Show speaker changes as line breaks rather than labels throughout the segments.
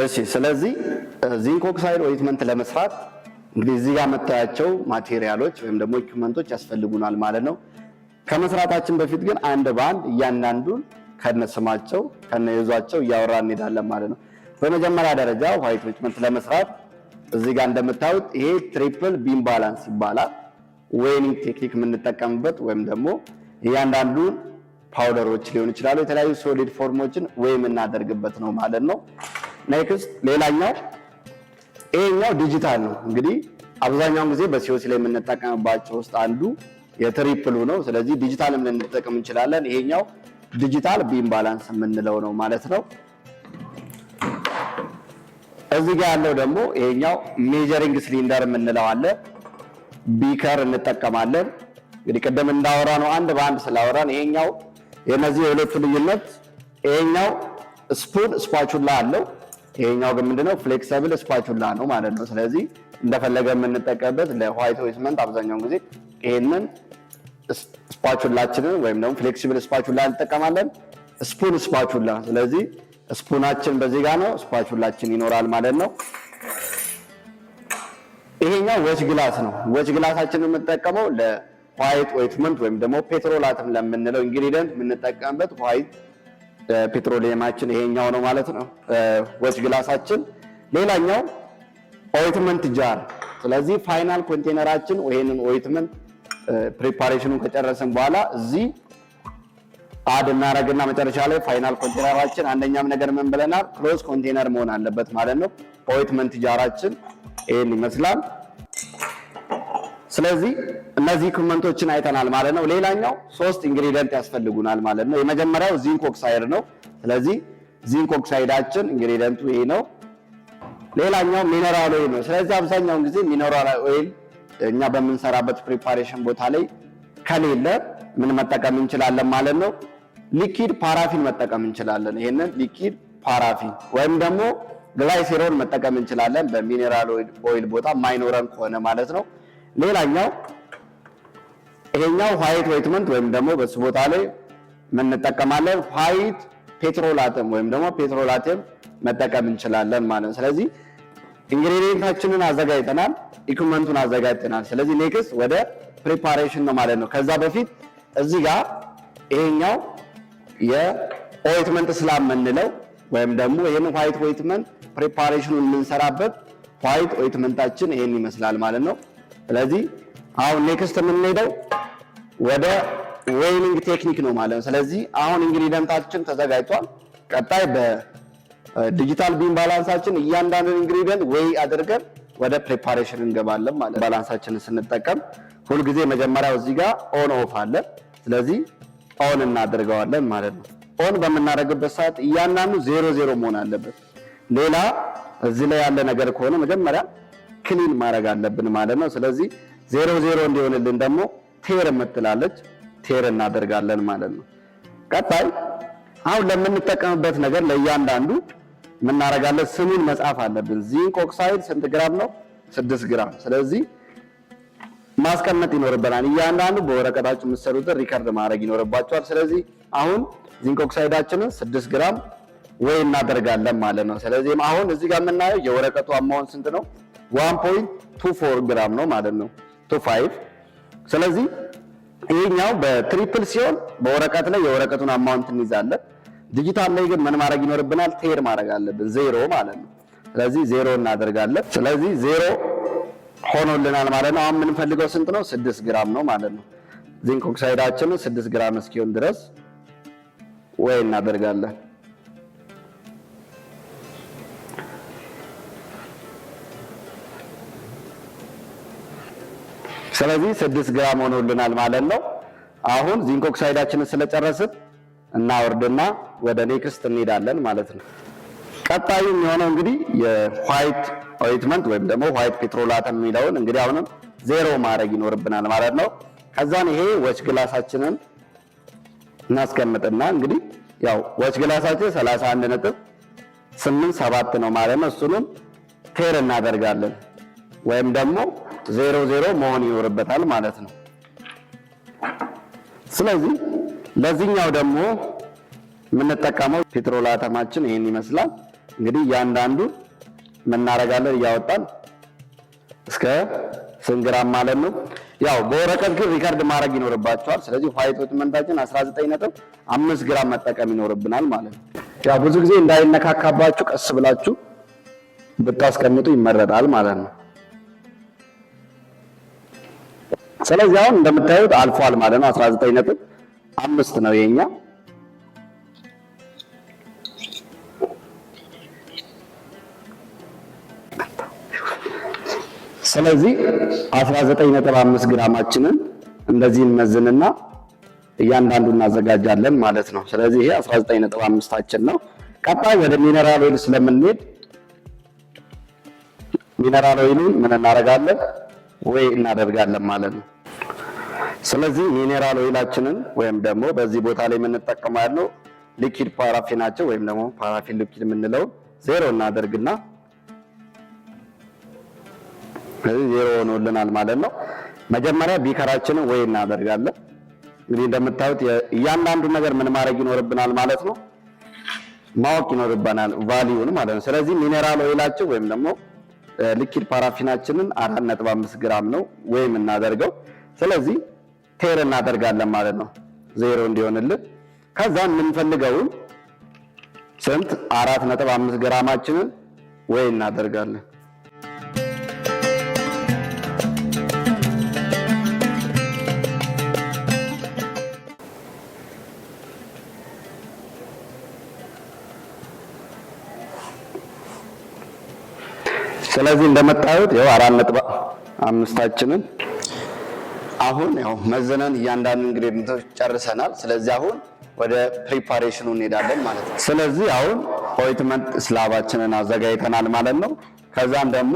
እሺ፣ ስለዚህ zinc oxide ointment ለመስራት እንግዲህ እዚህ ጋር የምታያቸው material ኦች ወይም ደግሞ equipment ኦች ያስፈልጉናል ማለት ነው። ከመስራታችን በፊት ግን አንድ በአንድ እያንዳንዱን ከነስማቸው ከነይዟቸው እያወራን እንሄዳለን ማለት ነው። በመጀመሪያ ደረጃ white ointment ለመስራት እዚህ ጋር እንደምታዩት ይሄ triple beam balance ይባላል። Weighing technique የምንጠቀምበት ወይም ደግሞ እያንዳንዱን powder ኦች ሊሆን ይችላሉ፣ የተለያዩ solid form ኦችን weigh የምናደርግበት ነው ማለት ነው። Next ሌላኛው ይሄኛው ዲጂታል ነው። እንግዲህ አብዛኛውን ጊዜ በ COC ላይ የምንጠቀምባቸው ውስጥ አንዱ የ triple ኡ ነው። ስለዚህ ዲጂታልም ልንጠቀም እንችላለን። ይሄኛው digital beam balance የምንለው ነው ማለት ነው። እዚህ ጋር ያለው ደግሞ ይሄኛው measuring cylinder የምንለው አለ። Beaker እንጠቀማለን። እንግዲህ ቅድም እንዳወራነው፣ አንድ በአንድ ስላወራን፣ ይሄኛው የነዚህ የሁለቱ ልዩነት ይሄኛው spoon spatula አለው። ይሄኛው ግን ምንድነው? Flexible spatula ነው ማለት ነው። ስለዚህ እንደፈለገ የምንጠቀምበት ለ white ointment አብዛኛውን ጊዜ ይሄንን spatula ችንን ወይም ደግሞ flexible spatula እንጠቀማለን። Spoon spatula። ስለዚህ spoon ኣችን በዚህ ጋር ነው፣ spatula ችን ይኖራል ማለት ነው። ይሄኛው watch glass ነው። Watch glass ኣችንን የምንጠቀመው ለ white ointment ወይም ደግሞ petrolatum ለምንለው ingredient የምንጠቀምበት white petroleum ኣችን ይሄኛው ነው ማለት ነው፣ watch glass ኣችን። ሌላኛው ointment jar። ስለዚህ final container ኣችን ይሄንን ointment preparation ኑን ከጨረስን በኋላ እዚህ add እናደርግና መጨረሻ ላይ final container ኣችን፣ አንደኛም ነገር ምን ብለናል? Close container መሆን አለበት ማለት ነው። Ointment jar ኣችን ይሄን ይመስላል። ስለዚህ እነዚህ equipment ኦችን አይተናል ማለት ነው። ሌላኛው ሶስት ingredient ያስፈልጉናል ማለት ነው። የመጀመሪያው zinc oxide ነው። ስለዚህ zinc oxide ኣችን ingredient ኡ ይሄ ነው። ሌላኛው mineral oil ነው። ስለዚህ አብዛኛውን ጊዜ mineral oil እኛ በምንሰራበት preparation ቦታ ላይ ከሌለ ምን መጠቀም እንችላለን ማለት ነው? Liquid paraffin መጠቀም እንችላለን። ይሄንን liquid paraffin ወይም ደግሞ glycerol መጠቀም እንችላለን በ mineral oil ቦታ ማይኖረን ከሆነ ማለት ነው። ሌላኛው ይሄኛው white ointment ወይም ደግሞ በሱ ቦታ ላይ ምን እንጠቀማለን? White petrolatum ወይም ደግሞ petrolatum መጠቀም እንችላለን ማለት ነው። ስለዚህ ingredient ኣችንን አዘጋጅተናል፣ equipment ኡን አዘጋጅተናል። ስለዚህ next ወደ preparation ነው ማለት ነው። ከዛ በፊት እዚህ ጋር ይሄኛው የ ointment slab የምንለው ወይም ደግሞ ይሄን white ointment preparation ኑን የምንሰራበት white ointment ኣችን ይሄን ይመስላል ማለት ነው። ስለዚህ አሁን next የምንሄደው ወደ weighing technique ነው ማለት ነው። ስለዚህ አሁን ingredient ኣችን ተዘጋጅቷል። ቀጣይ በ digital beam balance ኣችን እያንዳንዱን ingredient weigh አድርገን ወደ preparation እንገባለን ማለት ነው። Balance ኣችንን ስንጠቀም ሁልጊዜ መጀመሪያው እዚህ ጋር on off አለ። ስለዚህ on እናደርገዋለን ማለት ነው። On በምናደርግበት ሰዓት እያንዳንዱ zero zero መሆን አለበት። ሌላ እዚህ ላይ ያለ ነገር ከሆነ መጀመሪያ clean ማድረግ አለብን ማለት ነው። ስለዚህ zero zero እንዲሆንልን ደግሞ tare የምትላለች tare እናደርጋለን ማለት ነው። ቀጣይ አሁን ለምንጠቀምበት ነገር ለእያንዳንዱ ምናደርጋለን? ስሙን መጻፍ አለብን። Zinc oxide ስንት ግራም ነው? 6 ግራም። ስለዚህ ማስቀመጥ ይኖርብናል። እያንዳንዱ በወረቀታችሁ የምትሰሩትን record ማድረግ ይኖርባችኋል። ስለዚህ አሁን zinc oxide ኣችንን 6 ግራም weigh እናደርጋለን ማለት ነው። ስለዚህ አሁን እዚህ ጋር የምናየው የወረቀቱ amount ስንት ነው? 1.24 ግራም ነው ማለት ነው፣ 25። ስለዚህ ይሄኛው በ triple ሲሆን በወረቀት ላይ የወረቀቱን amount እንይዛለን። ዲጂታል ላይ ግን ምን ማድረግ ይኖርብናል? Tare ማድረግ አለብን፣ ዜሮ ማለት ነው። ስለዚህ ዜሮ እናደርጋለን። ስለዚህ ዜሮ ሆኖልናል ማለት ነው። አሁን የምንፈልገው ስንት ነው? 6 ግራም ነው ማለት ነው። Zinc oxide ኣችንን 6 ግራም እስኪሆን ድረስ weigh እናደርጋለን። ስለዚህ 6 ግራም ሆኖልናል ማለት ነው። አሁን zinc oxide ኣችንን ስለጨረስን እናወርድና ወደ next እንሄዳለን ማለት ነው። ቀጣዩ የሚሆነው እንግዲህ የ white ointment ወይም ደግሞ white petrolatum የሚለውን እንግዲህ አሁንም ዜሮ ማድረግ ይኖርብናል ማለት ነው። ከዛን ይሄ watch glass ኣችንን እናስቀምጥና እንግዲህ ያው watch glass ኣችን 31.87 ነው ማለት ነው። እሱንም tare እናደርጋለን ወይም ደግሞ zero zero መሆን ይኖርበታል ማለት ነው። ስለዚህ ለዚህኛው ደግሞ የምንጠቀመው petrolatum ኣችን ይሄን ይመስላል። እንግዲህ እያንዳንዱ እናደርጋለን እያወጣን እስከ ስንት ግራም ማለት ነው። ያው በወረቀት ግን record ማድረግ ይኖርባቸዋል። ስለዚህ white ointment ኣችን 19.5 ግራም መጠቀም ይኖርብናል ማለት ነው። ያው ብዙ ጊዜ እንዳይነካካባችሁ ቀስ ብላችሁ ብታስቀምጡ ይመረጣል ማለት ነው። ስለዚህ አሁን እንደምታዩት አልፏል ማለት ነው። 19.5 ነው የኛ። ስለዚህ 19.5 ግራማችንን እንደዚህ እንመዝንና እያንዳንዱ እናዘጋጃለን ማለት ነው። ስለዚህ ይሄ 19.5ታችን ነው። ቀጣይ ወደ mineral oil ስለምንሄድ mineral oil ኡን ምን እናደርጋለን weigh እናደርጋለን ማለት ነው። ስለዚህ mineral oil ኣችንን ወይም ደግሞ በዚህ ቦታ ላይ የምንጠቀመው ያለው liquid paraffin ኣችን ወይም ደግሞ paraffin liquid የምንለው ዜሮ እናደርግና ስለዚህ ዜሮ ሆኖልናል ማለት ነው። መጀመሪያ beaker ኣችንን weigh እናደርጋለን። እንግዲህ እንደምታዩት እያንዳንዱ ነገር ምን ማድረግ ይኖርብናል ማለት ነው፣ ማወቅ ይኖርብናል value ን ማለት ነው። ስለዚህ mineral oil ኣችን ወይም ደግሞ liquid paraffin ኣችንን 4.5 ግራም ነው weigh የምናደርገው። ስለዚህ tare እናደርጋለን ማለት ነው ዜሮ እንዲሆንልን። ከዛ የምንፈልገውን ስንት 4.5 ግራማችንን weigh እናደርጋለን። ስለዚህ እንደምታዩት ያው 4.5ታችንን አሁን ያው መዘነን እያንዳንዱ ingredient ኦች ጨርሰናል። ስለዚህ አሁን ወደ preparation ኑ እንሄዳለን ማለት ነው። ስለዚህ አሁን ointment slab ኣችንን አዘጋጅተናል ማለት ነው። ከዛም ደግሞ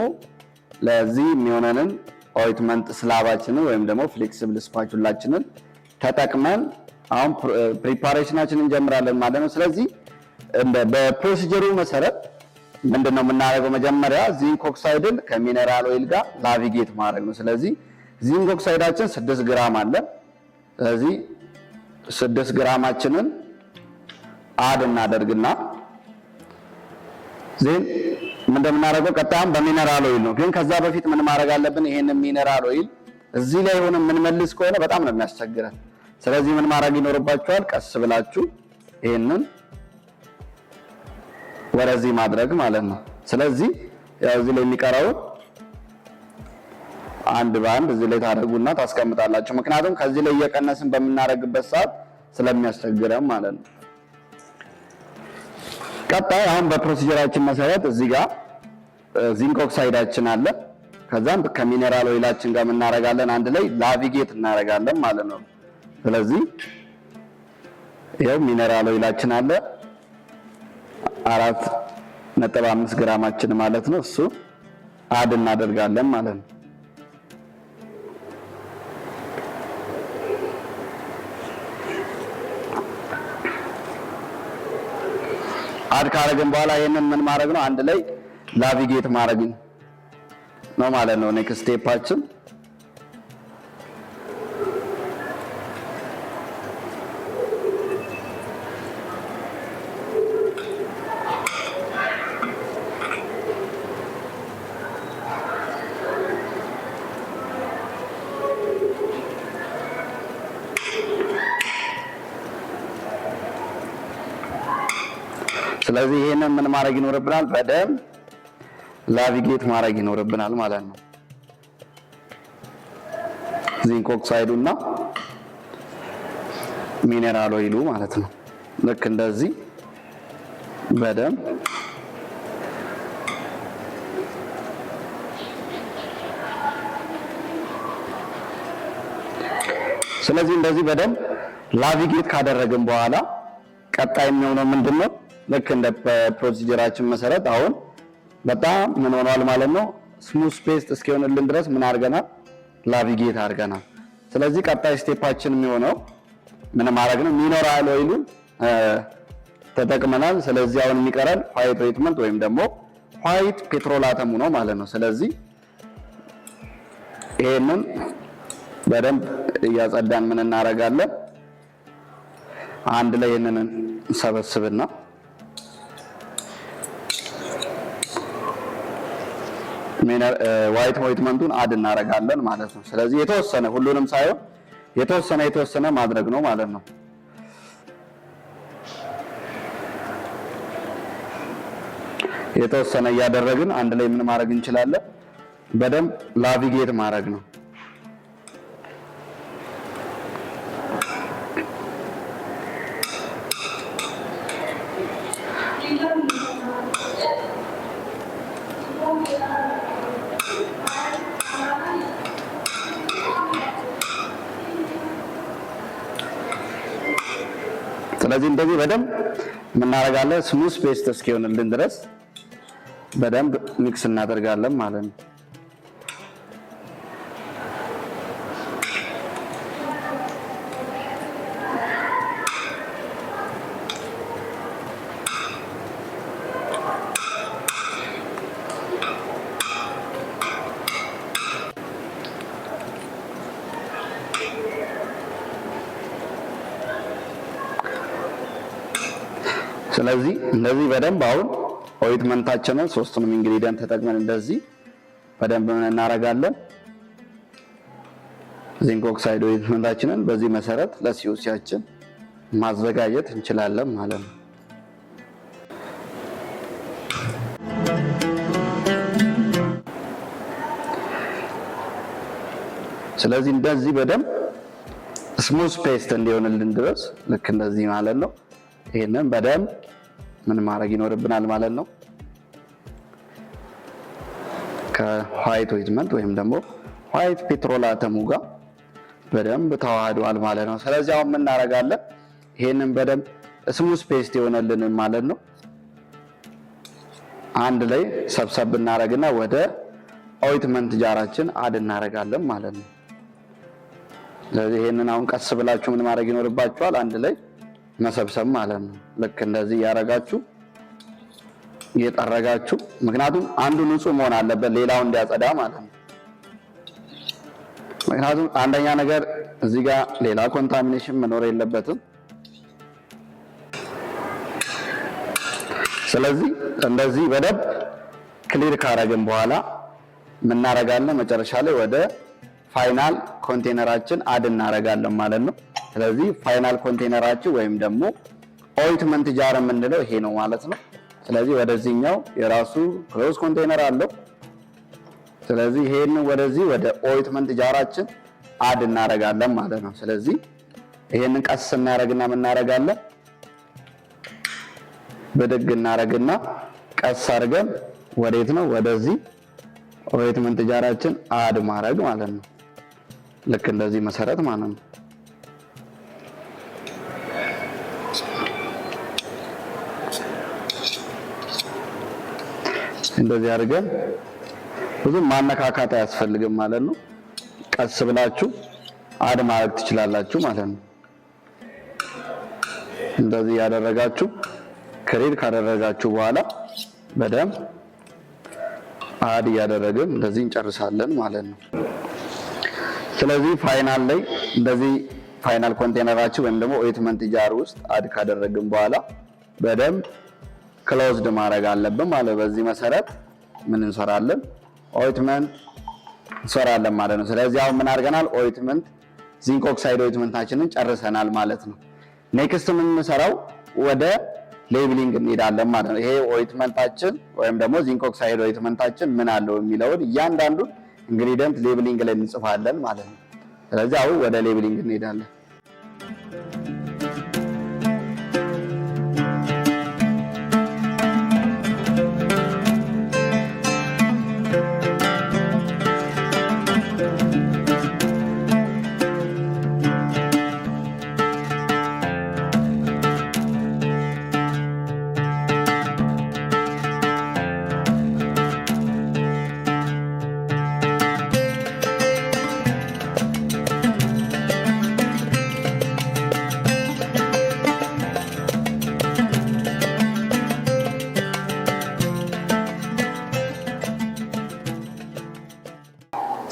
ለዚህ የሚሆነንን ointment slab ኣችንን ወይም ደግሞ flexible spatula ኣችንን ተጠቅመን አሁን preparation ኣችንን እንጀምራለን ማለት ነው። ስለዚህ በ procedure ኡ መሰረት ምንድነው የምናደርገው? መጀመሪያ zinc oxide ን ከ mineral oil ጋር levigate ማድረግ ነው። ስለዚህ zinc oxide ኣችን 6 ግራም አለ። ስለዚህ 6 ግራማችንን add እናደርግና then እንደምናደርገው ቀጣይም በ mineral oil ነው። ግን ከዛ በፊት ምን ማድረግ አለብን? ይሄንን mineral oil እዚህ ላይ ሆነ የምንመልስ ከሆነ በጣም ነው የሚያስቸግረን። ስለዚህ ምን ማድረግ ይኖርባችኋል? ቀስ ብላችሁ ይሄንን ወደዚህ ማድረግ ማለት ነው። ስለዚህ ያው እዚህ ላይ የሚቀረው አንድ በአንድ እዚህ ላይ ታደርጉና ታስቀምጣላችሁ። ምክንያቱም ከዚህ ላይ እየቀነስን በምናደርግበት ሰዓት ስለሚያስቸግረን ማለት ነው። ቀጣይ አሁን በ procedure ኣችን መሰረት እዚህ ጋር zinc oxide ኣችን አለ። ከዛም ከ mineral oil ኣችን ጋር እናደርጋለን አንድ ላይ levigate እናደርጋለን ማለት ነው። ስለዚህ ይኸው mineral oil ኣችን አለ 4.5 ግራማችን ማለት ነው። እሱ add እናደርጋለን ማለት ነው። Add ካረግን በኋላ ይሄንን ምን ማድረግ ነው? አንድ ላይ levigate ማድረግ ነው ማለት ነው። Next step ኣችን ስለዚህ ይሄንን ምን ማድረግ ይኖርብናል? በደንብ levigate ማድረግ ይኖርብናል ማለት ነው። Zinc oxide ኡ እና mineral oil ኡ ማለት ነው። ልክ እንደዚህ በደንብ ስለዚህ እንደዚህ በደንብ levigate ካደረግን በኋላ ቀጣይ የሚሆነው ምንድነው? ልክ እንደ procedure ኣችን መሰረት አሁን በጣም ምን ሆኗል ማለት ነው። Smooth paste እስኪሆንልን ድረስ ምን አድርገናል? Levigate አድርገናል። ስለዚህ ቀጣይ step ኣችን የሚሆነው ምን ማድረግ ነው? Mineral oil ኡን ተጠቅመናል። ስለዚህ አሁን የሚቀረን white ointment ወይም ደግሞ white petrolatum ኡ ነው ማለት ነው። ስለዚህ ይሄንን በደንብ እያጸዳን ምን እናደርጋለን? አንድ ላይ ይሄንን እንሰበስብና White ointment ኡን add እናደርጋለን ማለት ነው። ስለዚህ የተወሰነ፣ ሁሉንም ሳይሆን የተወሰነ የተወሰነ ማድረግ ነው ማለት ነው። የተወሰነ እያደረግን አንድ ላይ ምን ማድረግ እንችላለን? በደንብ levigate ማድረግ ነው። ስለዚህ እንደዚህ በደንብ የምናደርጋለን፣ smooth paste እስኪሆንልን ድረስ በደንብ mix እናደርጋለን ማለት ነው። ስለዚህ እንደዚህ በደንብ አሁን ointment ኣችንን ሶስቱንም ingredient ተጠቅመን እንደዚህ በደንብ ምን እናደርጋለን? Zinc oxide ointment ኣችንን በዚህ መሰረት ለ COC ያችን ማዘጋጀት እንችላለን ማለት ነው። ስለዚህ እንደዚህ በደንብ smooth paste እንዲሆንልን ድረስ ልክ እንደዚህ ማለት ነው። ይሄንን በደንብ ምን ማድረግ ይኖርብናል ማለት ነው። ከ white ointment ወይም ደግሞ white petrolatum ኡ ጋር በደንብ ተዋህዷል ማለት ነው። ስለዚህ አሁን ምን እናደርጋለን? ይሄንን በደንብ smooth paste የሆነልንን ማለት ነው አንድ ላይ ሰብሰብ እናደርግና ወደ ointment jar ኣችን add እናደርጋለን ማለት ነው። ስለዚህ ይሄንን አሁን ቀስ ብላችሁ ምን ማድረግ ይኖርባችኋል? አንድ ላይ መሰብሰብ ማለት ነው። ልክ እንደዚህ እያደረጋችሁ፣ እየጠረጋችሁ፣ ምክንያቱም አንዱ ንጹህ መሆን አለበት ሌላው እንዲያጸዳ ማለት ነው። ምክንያቱም አንደኛ ነገር እዚህ ጋር ሌላ contamination መኖር የለበትም። ስለዚህ እንደዚህ በደንብ clear ካረግን በኋላ ምናረጋለን? መጨረሻ ላይ ወደ final container ኣችን add እናረጋለን ማለት ነው። ስለዚህ final container ኣችን ወይም ደግሞ ointment jar የምንለው ይሄ ነው ማለት ነው። ስለዚህ ወደዚህኛው የራሱ close container አለው። ስለዚህ ይሄንን ወደዚህ ወደ ointment jar ኣችን add እናረጋለን ማለት ነው። ስለዚህ ይሄንን ቀስ እናረግና ምናረጋለን? ብድግ እናረግና ቀስ አድርገን ወዴት ነው? ወደዚህ ointment jar ኣችን add ማድረግ ማለት ነው። ልክ እንደዚህ መሰረት ማለት ነው። እንደዚህ አድርገን ብዙ ማነካካት አያስፈልግም ማለት ነው። ቀስ ብላችሁ add ማድረግ ትችላላችሁ ማለት ነው። እንደዚህ ያደረጋችሁ clear ካደረጋችሁ በኋላ በደንብ add እያደረግን እንደዚህ እንጨርሳለን ማለት ነው። ስለዚህ final ላይ እንደዚህ final container ኣችን ወይም ደግሞ ointment jar ውስጥ add ካደረግን በኋላ በደንብ closed ማድረግ አለብን ማለት። በዚህ መሰረት ምን እንሰራለን? Ointment እንሰራለን ማለት ነው። ስለዚህ አሁን ምን አድርገናል? Ointment፣ zinc oxide ointment ኣችንን ጨርሰናል ማለት ነው። Next የምንሰራው ወደ labeling እንሄዳለን ማለት ነው። ይሄ ointment ኣችን ወይም ደግሞ zinc oxide ointment ኣችን ምን አለው የሚለውን እያንዳንዱን ingredient labeling ላይ እንጽፋለን ማለት ነው። ስለዚህ አሁን ወደ labeling እንሄዳለን።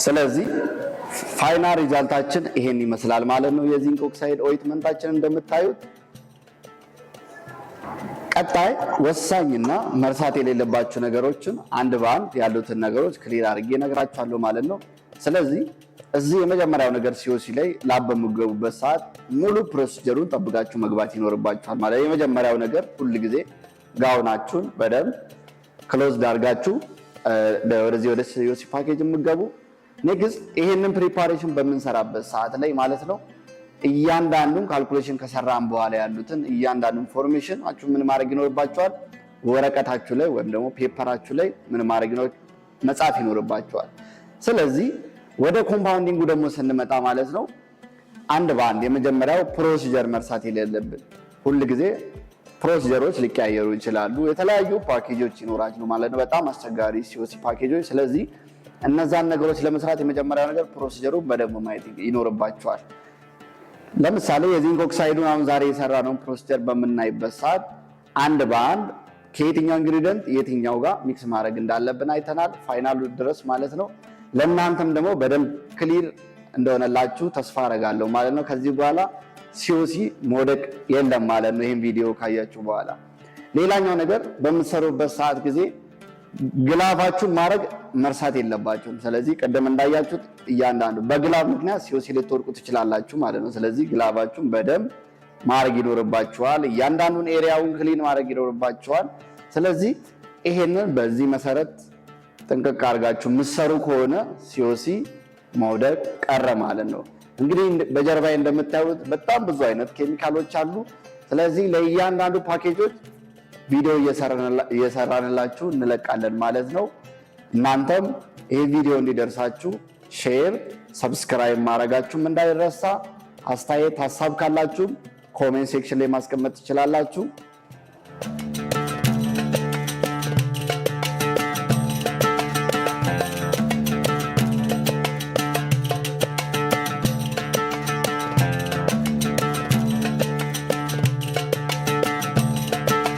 ስለዚህ final result ኣችን ይሄን ይመስላል ማለት ነው። የ zinc oxide ointment ኣችን እንደምታዩት ቀይ ቀጣይ ወሳኝና መርሳት የሌለባችሁ ነገሮችን አንድ በአንድ ያሉትን ነገሮች clear አድርጌ እነግራችኋለሁ ማለት ነው። ስለዚህ እዚህ የመጀመሪያው ነገር COC ላይ lab በምትገቡበት ሰዓት ሙሉ procedure ኡን ጠብቃችሁ መግባት ይኖርባችኋል ማለት ነው። የመጀመሪያው ነገር ሁል ጊዜ ጋውናችሁን በደንብ closed አድርጋችሁ ወደዚህ ወደ COC package የምትገቡ። Next ይሄንን preparation በምንሰራበት ሰዓት ላይ ማለት ነው፣ እያንዳንዱን calculation ከሰራን በኋላ ያሉትን እያንዳንዱን information ኣችሁ ምን ማድረግ ይኖርባችኋል? ወረቀታችሁ ላይ ወይም ደግሞ paper ኣችሁ ላይ ምን ማድረግ መጻፍ ይኖርባችኋል። ስለዚህ ወደ compounding ኡ ደግሞ ስንመጣ ማለት ነው፣ አንድ በአንድ የመጀመሪያው procedure መርሳት የሌለብን፣ ሁል ጊዜ procedure ኦች ሊቀያየሩ ይችላሉ። የተለያዩ ፓኬጆች ይኖራሉ ማለት ነው። በጣም አስቸጋሪ COC package ኦች። ስለዚህ እነዛን ነገሮች ለመስራት የመጀመሪያው ነገር procedure ኡ በደንብ ማየት ይኖርባችኋል። ለምሳሌ የ zinc oxide ኡን አሁን ዛሬ የሰራነውን procedure በምናይበት ሰዓት አንድ በአንድ ከየትኛው ingredient የትኛው ጋር mix ማድረግ እንዳለብን አይተናል፣ final ኡ ድረስ ማለት ነው። ለእናንተም ደግሞ በደንብ clear እንደሆነላችሁ ተስፋ አደርጋለሁ ማለት ነው። ከዚህ በኋላ COC መውደቅ የለም ማለት ነው፣ ይህን ቪዲዮ ካያችሁ በኋላ። ሌላኛው ነገር በምትሰሩበት ሰዓት ጊዜ glove ኣችሁን ማድረግ መርሳት የለባችሁም። ስለዚህ ቅድም እንዳያችሁት እያንዳንዱ በ glove ምክንያት COC ልትወድቁ ትችላላችሁ ማለት ነው። ስለዚህ glove ኣችሁን በደንብ ማድረግ ይኖርባችኋል። እያንዳንዱን area ውን clean ማድረግ ይኖርባችኋል። ስለዚህ ይሄንን በዚህ መሰረት ጥንቅቅ አድርጋችሁ የምትሰሩ ከሆነ COC መውደቅ ቀረ ማለት ነው። እንግዲህ በጀርባዬ እንደምታዩት በጣም ብዙ አይነት ኬሚካሎች አሉ። ስለዚህ ለእያንዳንዱ ፓኬጆች ቪዲዮ እየሰራንላችሁ እንለቃለን ማለት ነው። እናንተም ይህ ቪዲዮ እንዲደርሳችሁ share፣ subscribe ማድረጋችሁም እንዳይረሳ። አስተያየት ሀሳብ ካላችሁም comment section ላይ ማስቀመጥ ትችላላችሁ።